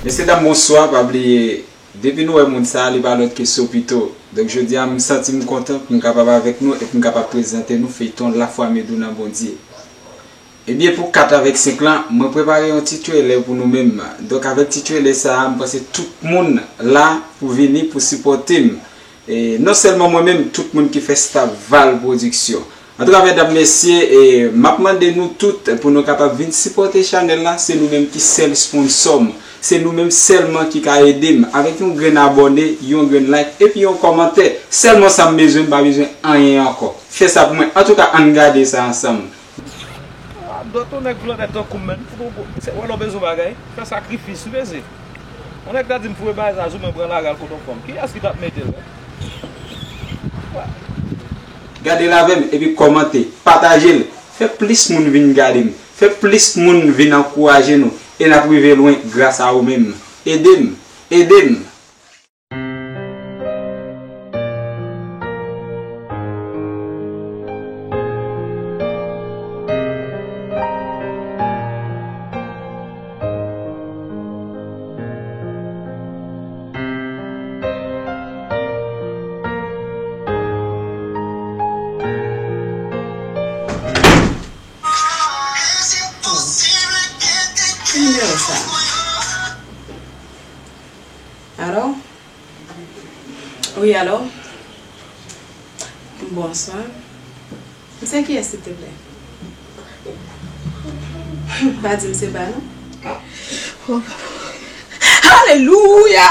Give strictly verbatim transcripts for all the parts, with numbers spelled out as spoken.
Mesye dam, bonswa. Pa bliye, depi nou wè moun sa a, li pa lòt ke Sopito. Donk, jodi a, m santi m kontan pou m kapab avèk nou e pou m kapab prezante nou feyton Lafwa Medou nan Bondye. Ebyen, pou kat avèk senk lan, mwen prepare yon ti trailer pou nou menm. Donk, avèk ti trailer sa a, m panse tout moun la pou vini, pou sipòte m. E non sèlman mwen menm, tout moun ki fè staff Val Production. Antouka, medam, mesye, e m ap mande nou tout pou nou kapab vin sipòte chanèl la. Se nou menm ki sèl sponsò m. Se nou menm sèlman ki ka ede m avèk yon grenn abòne, yon grenn like, epi yon kòmantè. Sèlman sa m bezwen, m pa bezwen anyen ankò. Fè sa pou mwen. Antouka, ann gade sa ansanm. Ah, dòt yon nèg vlòdè tankou m, menm. Foutou, se wè lè w bezwen bagay, fè sakrifis, wi, mesye. Yon nèg ta di m foure bagay sa sou mwen, pran lari al kot yon fanm. Kiyès ki t ap mete l, menm? Gade l avè m, epi kòmante, pataje l. Fè plis moun vin gade m. Fè plis moun vin ankouraje nou. E n ap rive lwen gras a ou menm. Ede m. Ede m. Ki nimewo sa? Alo? Wi, alo? Bonswa. M se kiyès, silteplè? Pa di m se pa, non. Alelouya!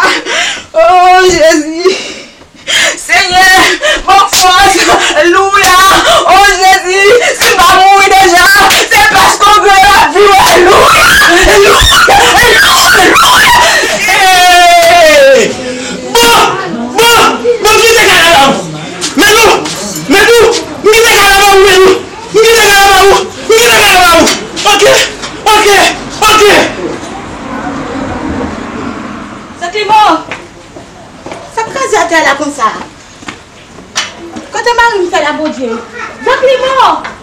Oh, Jezi! Senyè, ban m fòs! Louya! Oh, Jezi! Si m pa mouri deja, se paske w gen lavi w! Louya! Louya! Louya! Louya! Hey! Bon! Bon! Bon, kite kay la ba ou! Medou! Medou! M kite kay la ba ou, Medou! M kite kay la ba ou! M kite kay la ba ou! Oke! Oke! Oke! Sè Klimo! Sa k kraze atè a la konsa? Kote mari m fè la, Bondye? Sè Klimo!